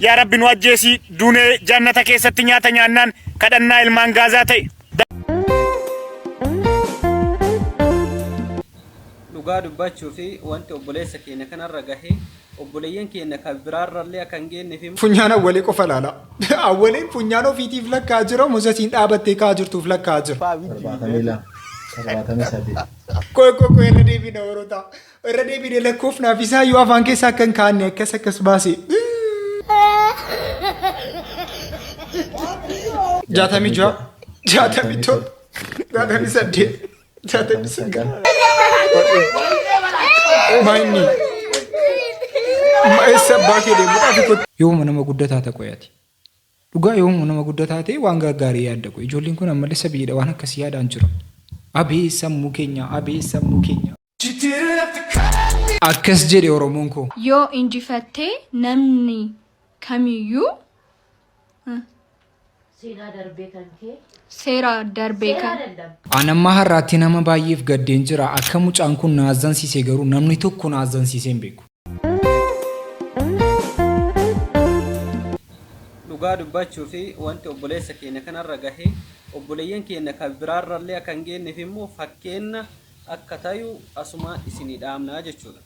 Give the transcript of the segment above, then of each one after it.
Yaa Rabbi nu ajjeesi duunee jannata keessatti nyaata nyaannaan kadhannaa ilmaan Gaazaa ta'e. Dhugaa dubbachuufi wanti obboleessa keenya kanarra gahe obboleeyyan keenya kan biraarrallee akka hin geenneef immoo. Funyaan Awwalee qofa ilaala. Awwaleen funyaan ofiitiif lakkaa'aa jira moo isa siin dhaabattee ka'aa jirtuuf lakkaa'aa jira? 72, 73. Qoy qoy qoy irra deebiin horotaa. Irra deebiin lakkoofnaaf isaa yoo afaan keessaa akka hin kaa'anne akkas akkas baase. 66, 67, 68, 69. Maayinni. Eessa abbaa kee deemuudhaaf kottu. Yooma nama guddaa taata qoy ati. Dhugaa yoomuma nama gudda taate waan gaaggaarii yaadda qoy ijoolleen kun ammallee sabiidha waan akkasii yaadaan jiru. Abee sammuu keenya abee sammuu keenya. Akkas jedhe Oromoon koo. Yoo injifatte namni kamiyyuu Seenaa darbee kan kee. Seera darbee Seera kan. dandam. An amma har'aatti nama baay'eef gaddeen jira akka mucaan kun na azzansiise garuu namni tokko na azzansiisee hin beeku. Dhugaa dubbachuufi wanti obboleessa keenya kanarra gahe obboleeyyan keenya kan biraarrallee akka hin geenneef immoo fakkeenna akka tayu asumaan isinii dhaamna jechuudha.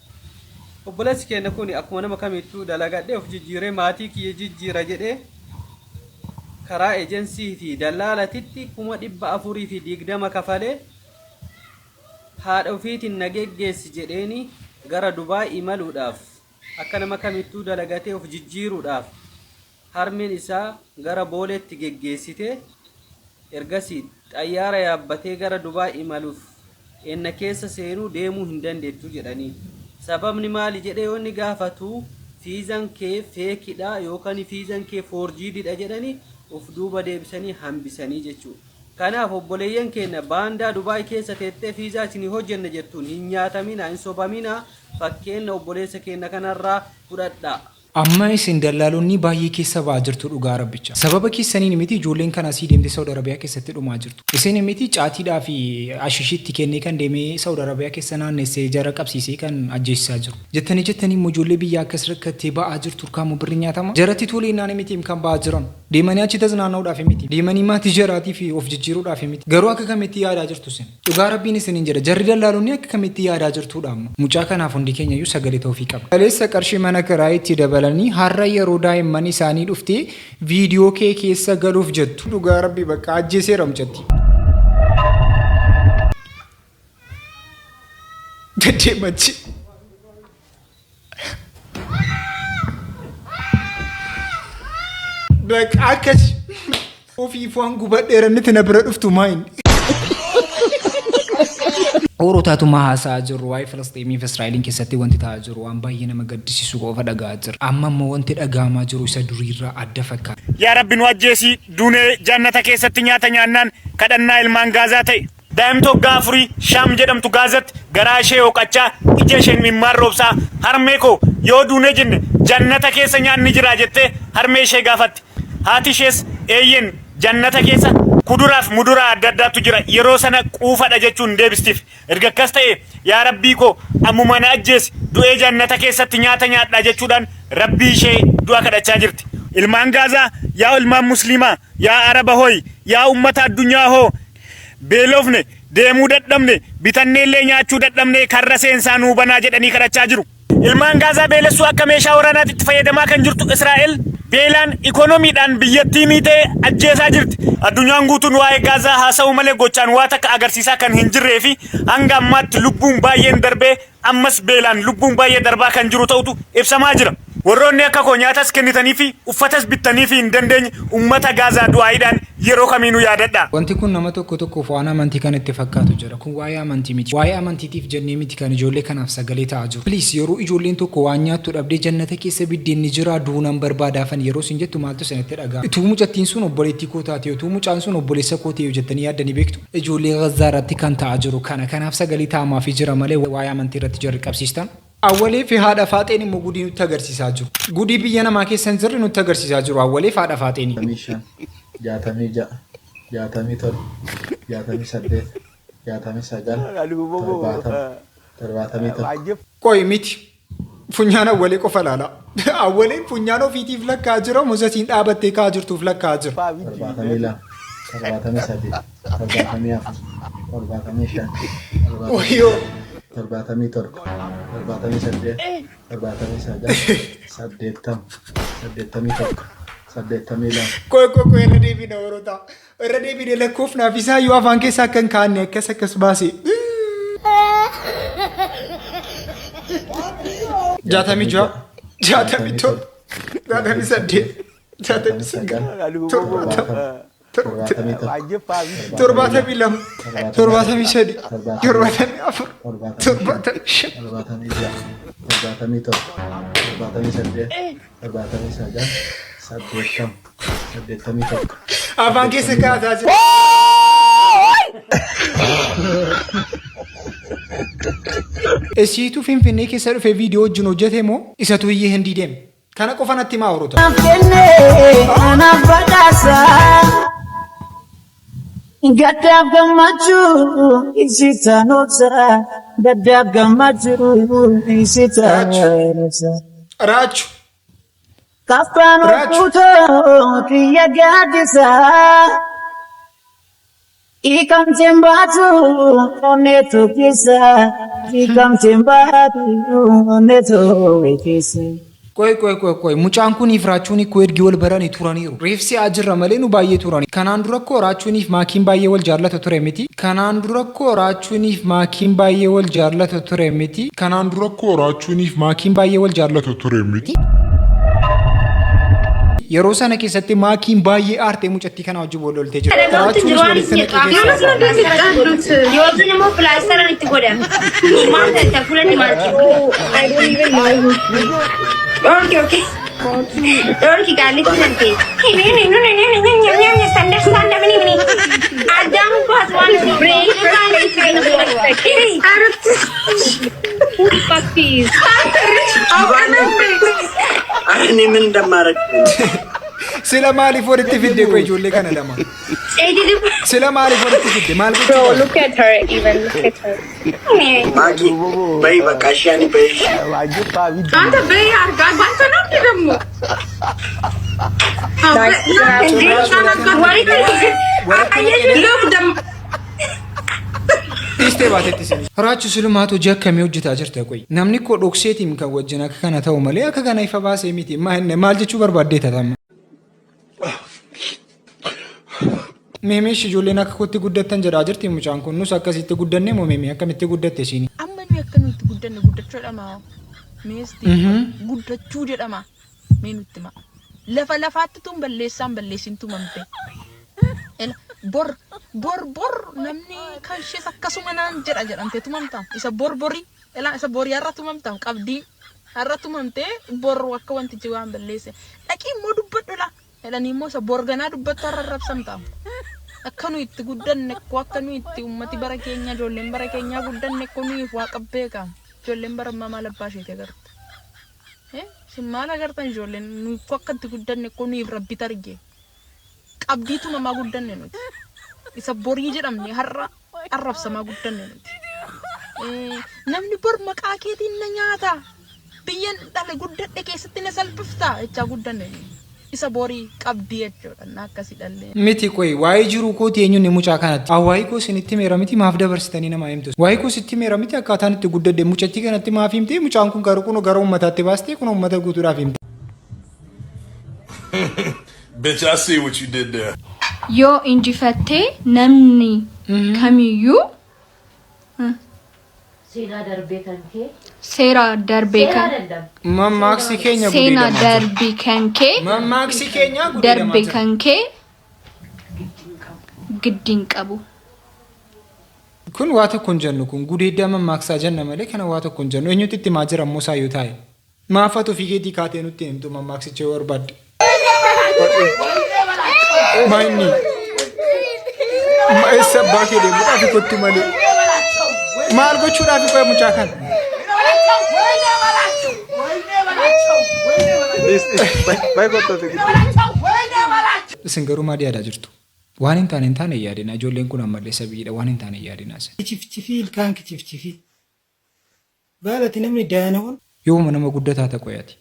Obboleessi keenya kuni akkuma nama kamittuu dalagadhee of jijjiiree maatii kiyya jijjiira jedhee karaa ejensii fi dallaalatitti 420,000 kafalee haadha ofiitiin na geggeessi jedheeni gara Dubaay imaluudhaaf akka nama kamittuu dalagatee of jijjiiruudhaaf harmeen isaa gara Booleetti geggeessitee ergasii xayyaara yaabbatee gara Dubaay imaluuf enna keessa seenuu deemuu hin dandeettu jedhaniin. Sababni maali jedhee yoo inni gaafatu fiizan kee feekidha yookaan fiizan kee foorjiididha jedhanii of duuba deebisanii hambisanii jechuudha. Kanaaf obboleeyyan keenya baandaa Dubaay keessa teettee fiizaa isinii hojjenna jettuun hin nyaataminaa, hin sobaminaa fakkeenna obboleessa keenya kanarraa fudhadhaa. Amma isin dallaalonnii baay'ee keessa ba'aa jirtu dhugaa rabbicha. Sababa keessaniin miti ijoolleen kan asii deemtee Saudi Arabia keessatti dhumaa jirtu. Isin miti caatiidhaa fi ashishii itti kennee kan deemee Saudi Arabia keessa naannessee jara qabsiisee kan ajjeesisaa jiru. Jettanii jettanii immoo ijoollee biyyaa akkas rakkattee ba'aa jirtu harkaa immoo birri nyaatama. Jaratti toleennaan mitiim kan ba'aa jiran. Deemanii achi taznaanna'uudhaaf miti. Deemanii maatii jaraatii fi of jijjiiruudhaaf miti. Garuu akka kamitti yaadaa jirtu isin? Dhugaa Rabbiin isiniin jedha jarri dallaalonni akka kamitti yaadaa jirtuudha amma? Mucaa kanaaf hundi keenya iyyuu sagalee ta'uufii qabna. Kaleessa qarshii mana kiraayii itti dabalanii har'a yeroo daa'imman isaanii dhuftee viidiyoo kee keessa galuuf jettu. Dhugaa Rabbii bakka ajjeeseera mucattii. Deddeemachi. Bakka akkas ofiif waan gubadheera inni na bira dhuftu maayin. Orotaatuma haasa'aa jirru waa'ee Filisxeemii fi Israa'eliin keessatti wanti ta'aa jiru waan baay'ee nama gaddisiisu qofa dhaga'aa jirra. Amma immoo wanti dhaga'amaa jiru isa duriirraa adda fakkaata. Yaa Rabbi nu ajjeesi duunee jannata keessatti nyaata nyaannaan kadhannaa ilmaan Gaazaa ta'e. Daa'imti waggaa afurii Shaam jedhamtu Gaazatti garaa ishee hooqachaa ija isheen imimmaan roobsaa harmee koo yoo duunee jenne jannata keessa nyaanni jiraa jettee harmee ishee gaafatti. Haati ishees eeyyen jannata keessa kuduraaf muduraa adda addaatu jira yeroo sana quufadha jechuun deebistiif. Erga akkas ta'ee yaa Rabbii koo ammuma na ajjeesi du'ee jannata keessatti nyaata nyaadhaa jechuudhaan Rabbii ishee du'a kadhachaa jirti. Ilmaan Gaazaa yaa ilmaan Musliimaa yaa Araba hooyi yaa ummata addunyaa hoo Beelofne, deemuu dadhabne, bitanneellee nyaachuu dadhabne karra seensaa nuu banaa jedhanii kadhachaa jiru. Ilmaan Gaazaa beelessuu akka meeshaa waraanaatti itti fayyadamaa kan jirtu Israa'el beelaan ikoonomiidhaan biyyattii miitee ajjeesaa jirti. Addunyaan guutuun waa'ee Gaazaa haasa'uu malee gochaan waa takka agarsiisaa kan hin jirree fi hanga ammaatti lubbuun baay'een darbee ammas beelaan lubbuun baay'ee darbaa kan jiru ta'utu ibsamaa jira. Warroonni akka koo nyaatas kennitaniifi uffatas bittaniifii hin dandeenye ummata Gaazaa du'aa'iidhaan yeroo kamiinuu yaadadhaa. Wanti kun nama tokko tokkoof waan amantii kan itti fakkaatu jira. Kun waa'ee amantii miti. Waa'ee amantiitiif jennee miti kan ijoollee kanaaf sagalee ta'aa jiru. Please yeroo ijoolleen tokko waan nyaattu dhabdee jannata keessa biddeenni jiraa du'uu nan barbaadaafan yeroo isin jettu maaltu isinitti dhaga'ama? Utuu mucattiin sun obboleettii koo taatee, utuu mucaan sun obboleessa koo ta'eeyu jettanii yaaddanii beektuu? Ijoollee Gazzaa irratti kan ta'aa jiru kana. Kanaaf sagalee ta'amaafii jira malee waa'ee amantii irratti jarri qabsiistan. Awwalee fi haadha faaxeen immoo gudii nutti agarsiisaa jiru. Gudii biyya namaa keessa hin jirre nutti agarsiisaa jiru Awwalee fi haadha faaxeeni. 65, 66, 67, 68, 69, 70, 71. Qoy miti. Funyaan awwalee qofa laala. Awwaleen funyaan ofiitiif lakkaa jira moo sasiin dhaabattee kaa jirtuuf lakkaa jira. 72, 73, 74, 75, Wayyoo. 77, 78, 79, 80, 81, 82. Qoy qoy qoy irra deebiin horotaa. Irra deebiin lakkoofnaaf isaa yoo afaan keessaa akka hin kaanne akkas akkas baase. 66, 67, 68, 69, 70, 72, 73, 74, 75. 76, 77, 78, 79, 80, 81. Afaan keessa kaasaa jira. Isiitu Finfinnee keessa dhufee viidiyoo wajjin hojjete moo isatu biyya Hindii deeme? Kana qofa natti himaa horota. Kanaaf badhaasa gaddaaf gammachuu isitaan obsa gaddaaf gammachuu isitaan obsa. Raachu. Kaffaan Raachu. obbuutoo kiyya gaaddisa hiikamteen baatu onneetu keessa hiikamteen baatu onneetu keessa. Qoy qoy qoy qoy mucaan kuniif raachuun ikkoo ergi wal baranii turaniiru. Reef si'aa jirra malee nu baay'ee turani. Kanaan dura koo raachuuniif maakiin baay'ee wal jaallatu ture miti. Kanaan dura koo raachuuniif maakiin baay'ee wal jaallatu ture miti. Kanaan dura koo raachuuniif maakiin baay'ee wal jaallatu ture miti. Yeroo sana keessatti maakiin baay'ee aartee mucattii kana wajjin wal loltee jirti. Raachuunis walitti naqee keessaa ba'a. Yookiin immoo pilaasteraan itti godha. Maal ta'e fuulatti maal ta'e? Dhorki okay. Dhorki qaallitti nan ta'e. Addaan baas waan እኔ ምን እንደማደርግ Sila maaliif walitti fidde koo ijoollee kana lama? Sila maaliif walitti fidde? Maal gochuu qabda? Look at her even look at her. ማጊ በይ በቃ እሺ፣ ያኔ በይ እሺ። አንተ በይ አድርጋ ባንተ ነው እንዴ ደግሞ Dhiistee baatetti isin. Raachu silumaatu hojii akkamii hojjetaa jirta qoy? Namni koo dhokseetiin kan wajjin akka kana ta'u malee akka kana ifa baasee miti. Maal jechuu barbaaddee tatama? Meemeesh ijoolleen akka kootti guddattan jedhaa jirti mucaan kun. Nus akkasitti guddanne moo meemee akkamitti guddatte isiin? Amma nuyi akka nuyi itti guddanne guddachuu jedhama. Meesti guddachuu jedhama. Mee nutti hima. Lafa lafaatti tun balleessaan balleessin tumamte. Ela bor bor bor namni kan ishees akkasuma naan jedha jedhamte tumamta. Isa bor borii ela isa borii har'a tumamta qabdii har'a tumamte bor akka wantichi waan balleesse. Dhaqii immoo dubbadhu la. Jedhanii immoo isa bor ganaa dubbattu har'a arrabsamta. Akka nuyi itti guddanne koo akka nuyi itti uummati bara keenya ijoolleen bara keenyaa guddanne koo nuyi waaqa beeka. Ijoolleen bara ammaa maal abbaa isheeti agarte. Isin maal agartan ijoolleen nuyi koo akka itti guddanne koo nuyi rabbi targe. Qabdii tumamaa guddanne nuti. Isa borii jedhamne har'a arrabsamaa guddanne nuti. Namni bor maqaa keetiin na nyaata. Biyyan dhale guddadhe keessatti na salphifta jechaa guddanne nuti. Isa borii qabdii jechuudha. Na akkasii dhallee. Miti qoy waa'ee jiruu kooti eenyuun mucaa kanatti? Waa'ee koo isinitti meera miti maaf dabarsitanii nama himtu? Waa'ee koo sitti meera miti akkaataan itti guddadhe mucattii kanatti maaf himte? Mucaan kun garuu kun gara uummataatti baastee kun uummata guutuudhaaf himte. Bitch, I see what you did there. Yoo injifattee namni kamiyyuu Seenaa darbee kan kee. Seera darbee Seenaa kan danda'am. Mammaaksi keenya seenaa gudeedamaa jira. darbii kan kee Mammaaksi keenya gudeedamaa darbe jira. kan kee giddiin qabu. Kun waa tokko hin jennu kun gudeeddaa mammaaksaa jenna malee kana waa tokko hin jennu. Eenyutu itti himaa jira immoo isaayyuu taa'e. Maaf ati ofii keetii kaatee nutti himtu mammaaksicha yoo barbaadde. Maa inni? Eessa abbaa kee deemuudhaaf kottu malee. Maal gochuudhaaf qoya mucaa kana? Isin garuu maal yaadaa jirtu? Waan hin taane hin taane hin yaadinaa. Ijoolleen kun ammallee sabiidha. Waan hin taane hin yaadinaa isin. Kichifchifii ilkaan kichifchifii. Baalati namni daana ol. Yooma nama guddaa taata qoyati.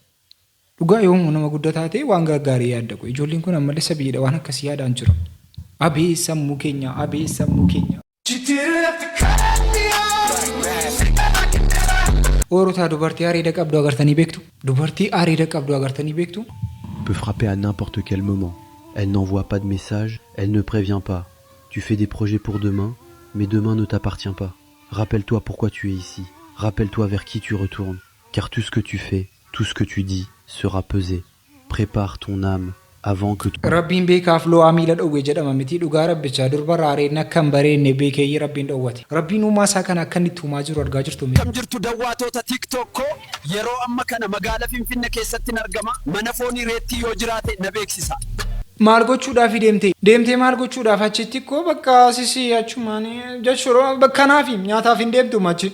Dhugaa yooma nama guddaa taate waan gaggaarii yaadda qoy. Ijoolleen kun ammallee sabiidha waan akkasii yaadaan jira. Abee sammuu keenya, abee sammuu keenya. Oorotaa dubartii areeda qabdu agartanii beektu? Dubartii areeda qabdu agartanii beektu? Peut frapper à n'importe quel moment. Elle n'envoie pas de message, elle ne prévient pas. Tu fais des projets pour demain, mais demain ne t'appartient pas. Rappelle-toi pourquoi tu es ici. Rappelle-toi vers qui tu retournes. Car tout ce que tu fais, tout ce que tu dis, sera pesé. Prépare ton âme avant que Rabbiin beekaaf lo'aa miila dhowwe jedhama miti dhugaa rabbichaa durbarraa areedni akka hin bareedne beekeeyyii Rabbiin dhowwate. Rabbiin uumaa isaa kana akka inni itti uumaa jiru argaa jirtu miti. Akkam jirtu dawwaatoota TikTok koo yeroo amma kana magaala Finfinne keessattin argama mana foonii reettii yoo jiraate na beeksisa. Maal gochuudhaafi deemtee? Deemtee maal gochuudhaaf achitti koo bakka sisi achumaan jechuudha kanaafi nyaataaf hin deemtu achi.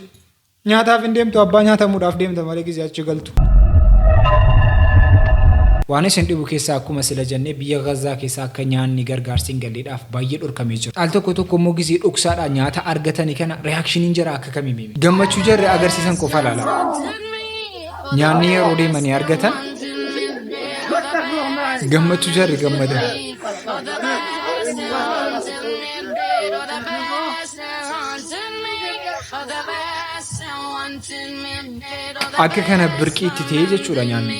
Nyaataaf hin deemtu abbaa nyaatamuudhaaf deemta malee gizee achi galtu. Waan isin dhibu keessaa akkuma sila jennee biyya Gazzaa keessa akka nyaanni gargaarsi hin galleedhaaf baay'ee dhorkamee jira. Al tokko tokko immoo gizee dhoksaadhaan nyaata argatanii kana reaakshiniin jara akka kamii mimi. Gammachuu jarri agarsiisan qofa ilaala. Nyaanni yeroo deemanii argatan gammachuu jarri gammadan. Akka kana birqiitti ta'ee jechuudha nyaanni.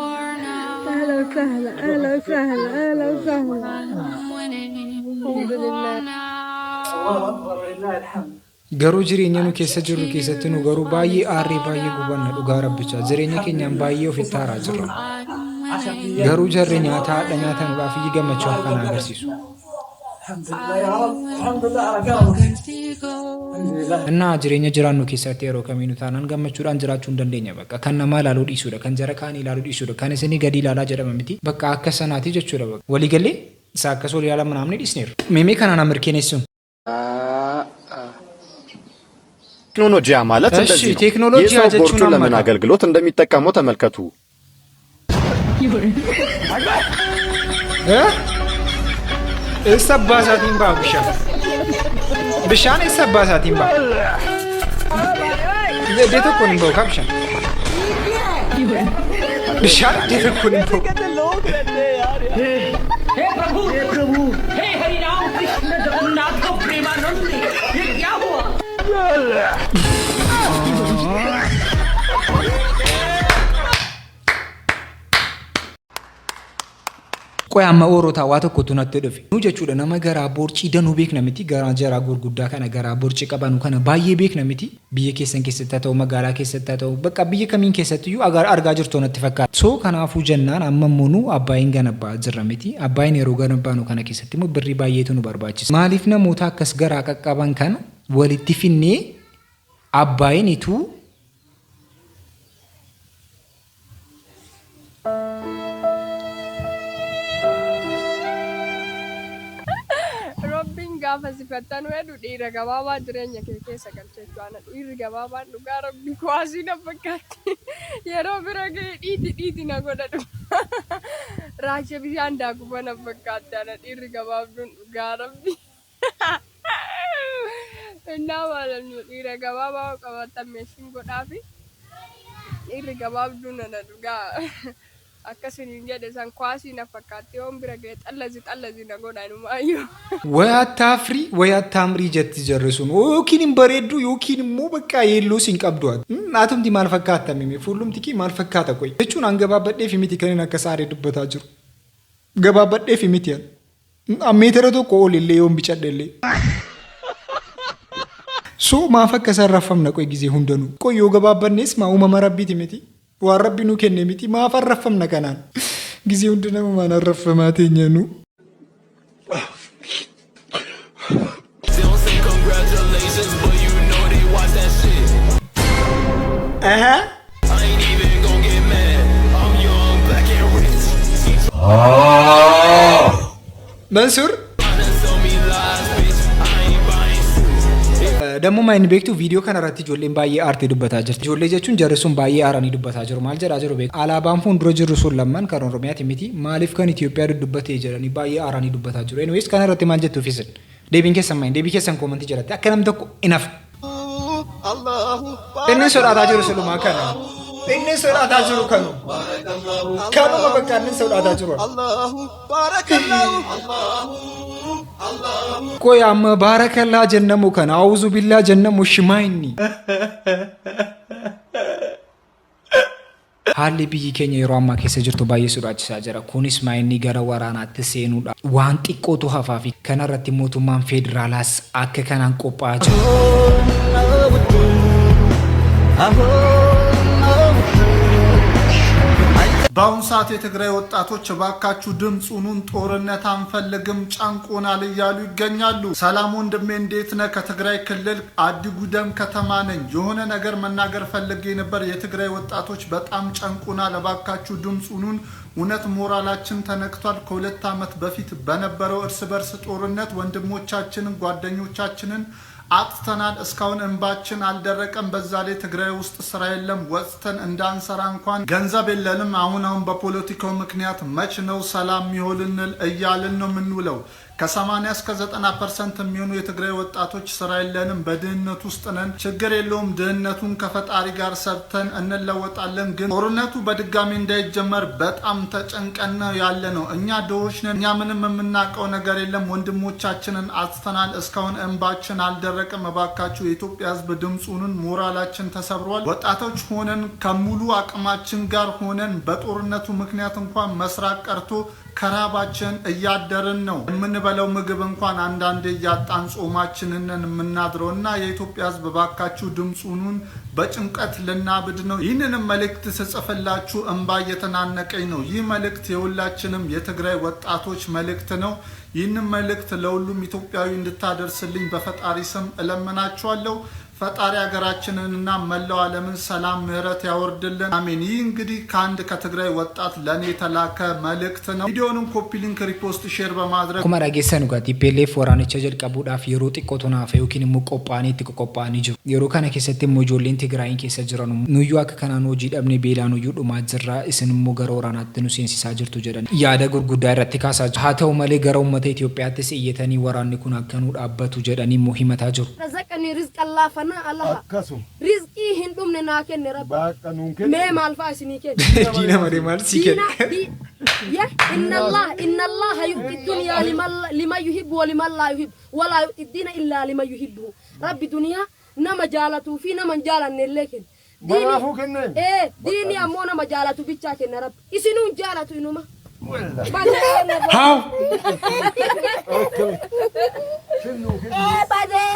أهلا وسهلا، أهلا وسهلا، أهلا وسهلا. الحمد لله. Garuu jireenya nu keessa jirru keessatti nu garuu baay'ee aarree baay'ee gubanna dhugaa rabbichaa jireenya keenyaan baay'ee ofitti aaraa jirra. Garuu jarri nyaata haadha nyaatanuudhaaf iyyi gammachuu akkana agarsiisu. Innaa jireenya jiraannu keessatti yeroo kamiinuu taanaan gammachuudhaan jiraachuu hin dandeenya bakka kan namaa ilaaluu dhiisuudha kan jara kaanii ilaaluu dhiisuudha kan isinii gadi ilaalaa jedhama miti bakka akka sanaati jechuudha bakka walii gallee isa akkas walii ilaalaa manaamni dhiisneerra. Meemee kana na mirkaneessuun. ቴክኖሎጂያ ማለት እሺ እንደዚህ ነው። ቴክኖሎጂ ይህ ሰው jechuun ቦርጩን ለምን amma አገልግሎት እንደሚጠቀመው ተመልከቱ። Eessa abbaa isaatiin ba'a bishaan? Bishaan eessa abbaa isaatiin ba'a? Iddoo tokkoon hin ba'u kaa bishaan. Bishaan iddoo tokkoon hin ba'u. हे प्रभु, हे प्रभु, हे हरि राम कृष्ण जगन्नाथ प्रेमानंद, ये क्या हुआ? Qoy amma oorotaa waa tokkotu natti dhufe. Nu jechuudha nama garaa borcii danuu beekna miti garaa jaraa gurguddaa kana garaa borcii qabanu kana baay'ee beekna miti biyya keessan keessatti haa ta'u magaalaa keessatti haa ta'u bakka biyya kamiin keessatti iyyuu argaa jirtu natti fakkaata. So kanaafuu jennaan amma immoo nu abbaayin ganabbaa jirra miti abbaayin yeroo ganabbaanu kana keessatti immoo birrii baay'eetu nu barbaachisa. Maaliif namoota akkas garaa qaqqaban kana walitti finnee abbaayin ituu Robbiin gaafa si fattanu hedhu dhiira gabaabaa jireenya kee keessa galche jechuudha. Dhiirri gabaabaan dhugaa rabbi kuwaasii na fakkaatti. Yeroo bira ga'e dhiiti dhiiti na godha dhugaa. Raasha bishaan daakuu na fakkaatti ana dhiirri gabaabduun dhugaa rabbi. Innaa maalannu dhiira gabaabaa qabaatan meeshiin godhaafi dhiirri gabaabduun ana dhugaa. Akkasiniin jedhe san kuwaasii na fakkaatti yoon bira ga'e xallazi xallazi na godha inumaayyuu. ወይ አታፍሪ ወይ አታምሪ jetti jarri sun yookiin hin bareeddu yookiin immoo bakka yeelloo siin qabdu ati. Atumti maal fakkaata mimi fuullumti kee maal fakkaata qoy jechuun an gabaabbadheef miti kan inni akka saaree dubbataa jiru. Gabaabbadheef miti an. Meetira tokko ol illee yoon bicadhe illee. So maaf akka isaan raffamna qoy gizee hundanuu. Qoy yoo gabaabbannes maa uumama rabbiiti miti. Waan rabbi nuu kenne miti maaf arraffamna kanaan. Gizee hunda namumaan arraffamaa teenya nu. Mansuur. Dammoo maa inni beektu viidiyoo kana irratti ijoolleen baay'ee aartee dubbataa jirti. Ijoollee jechuun jarri sun baay'ee aaranii dubbataa jiru. Maal jedhaa jiru beektu? Alaabaan fuuldura jirru sun lamman kan Oromiyaati miti. Maaliif kan Itoophiyaa duddubbate jedhanii baay'ee aaranii dubbataa jiru. Anyways, kana irratti maal jettuuf isin? Deebiin keessan maal? Deebii keessan koomantii jalatti akka namni tokko hin hafne. Inni sodaataa jiru silumaa kana. Inni sodaataa jiru kanu. Kanuma bakka inni sodaataa jiru. Qoy amma baarakallaa jennamu kana auzu billaa jennamu shimaa inni. Haalli biyyi keenya yeroo ammaa keessa jirtu baay'ee sodaachisaa jira. Kunis maayinni gara waraanaatti seenuudha. Waan xiqqootu hafaa fi kana irratti mootummaan federaalaas akka kanaan qophaa'aa jira. በአሁኑ ሰዓት የትግራይ ወጣቶች እባካችሁ ድምፅ ሁኑን፣ ጦርነት አንፈልግም፣ ጨንቆናል እያሉ ይገኛሉ። ሰላም ወንድሜ፣ እንዴት ነህ? ከትግራይ ክልል አዲጉደም ከተማ ነኝ። የሆነ ነገር መናገር ፈልጌ ነበር። የትግራይ ወጣቶች በጣም ጨንቆናል፣ እባካችሁ ድምፅ ሁኑን። እውነት ሞራላችን ተነክቷል። ከ2 ዓመት በፊት በነበረው እርስ በርስ ጦርነት ወንድሞቻችንን ጓደኞቻችንን አጥተናል። እስካሁን እንባችን አልደረቀም። በዛ ላይ ትግራይ ውስጥ ስራ የለም። ወጥተን እንዳንሰራ እንኳን ገንዘብ የለንም። አሁን አሁን በፖለቲካው ምክንያት መች ነው ሰላም የሚሆንልን እያልን ነው የምንውለው። ከ80 እስከ 90% የሚሆኑ የትግራይ ወጣቶች ስራ የለንም፣ በድህነት ውስጥ ነን። ችግር የለውም፣ ድህነቱን ከፈጣሪ ጋር ሰርተን እንለወጣለን። ግን ጦርነቱ በድጋሚ እንዳይጀመር በጣም ተጨንቀን ነው ያለ ነው። እኛ ድሆች ነን። እኛ ምንም የምናውቀው ነገር የለም። ወንድሞቻችንን አጥተናል። እስካሁን እንባችን አልደረቀም። እባካችሁ የኢትዮጵያ ሕዝብ ድምፅ ሁኑን። ሞራላችን ተሰብሯል። ወጣቶች ሆነን ከሙሉ አቅማችን ጋር ሆነን በጦርነቱ ምክንያት እንኳን መስራት ቀርቶ ከራባችን እያደርን ነው። የምንበላው ምግብ እንኳን አንዳንዴ እያጣን ጾማችንን የምናድረው እና የኢትዮጵያ ሕዝብ ባካችሁ ድምፅ ሁኑን። በጭንቀት ልናብድ ነው። ይህንንም መልእክት ስጽፍላችሁ እንባ እየተናነቀኝ ነው። ይህ መልእክት የሁላችንም የትግራይ ወጣቶች መልእክት ነው። ይህንን መልእክት ለሁሉም ኢትዮጵያዊ እንድታደርስልኝ በፈጣሪ ስም እለምናችኋለሁ። ፈጣሪ ሀገራችንንና መላው ዓለምን ሰላም ምሕረት ያወርድልን፣ አሜን። ይህ እንግዲህ ከአንድ ከትግራይ ወጣት ለእኔ የተላከ መልእክት ነው። ቪዲዮንም copy link፣ repost፣ share በማድረግ Akkuma dhageessan egaa TPLF waraanicha jalqabuudhaaf yeroo xiqqootu naaf yookiin immoo qophaa'anii itti qophaa'anii jiru. Yeroo kana keessatti immoo ijoolleen Tigraayin keessa jiran nuyyuu akka kanaan hojii dhabne beelaan nuyyuu dhumaa jirra, isin immoo gara waraanaatti nu seensisaa jirtu jedhan yaada gurguddaa irratti kaasaa jiru. Haa ta'u malee gara uummata Itoophiyaattis iyyatanii waraanni kun akka nu dhaabbatu jedhanii immoo himataa jiru. رزقني رزق الله فنا الله. Akkasuma. Rizqii hin dhumne naa kenne Rabbi. Bakka nuun kenne. Mee maal fa'aa isinii kenne? Diina malee maal sii kenne? Diina ya إن الله إن الله يؤتي الدنيا لمن يحب ولمن لا يحب ولا يؤتي الدين إلا لمن يحبه. Rabbi duniyaa nama jaalatuu fi nama hin jaalanne illee kenna. Manaafuu kenneen? Ee, diinii ammoo nama jaalatu bichaa kenna Rabbi. Isinuu hin jaalatu inuma. How? Okay. Ee, badee.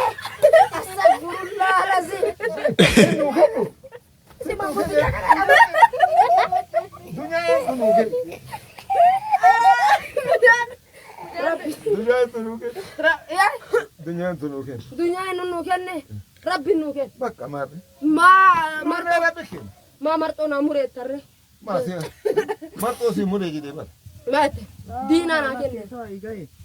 أستغفر الله العظيم. Si manguddoo kana. Dunyaa nuu kenne. Rabbi. Dunyaa nuu kenne. Dunyaa nuu kenne. Dunyaa inni nuu kenne, Rabbi nuu kenne. Bakka maali? Maa Murree Rabbi kenne. Maa marxoo naa mureettarre? Maasi marxoo si muree jedhee bara. Maate diinaa naa kenne.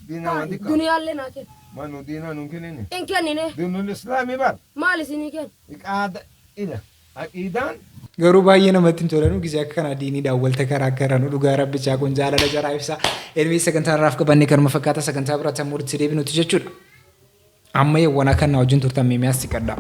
Diinaa waan xiqqaa. Duniyaallee naa kenne. Manu diinaa nuun kennine. Hin kennine. Diinul islaamii bara. Maal isinii kenne? Iqaada ila aqiidaan. Garuu baay'ee namatti hin tolanu gisee akka kana diiniidhaan walta karaa karanu, dhugaa rabbichaa kun jaalala jaraa ibsa. Elmii sagantaa irraaf qabanne kanuma fakkaata, sagantaa biraatti ammoo walitti deebinuti jechuudha. Amma yawwanaa kan na wajjin turtan miimiyaas siqadha.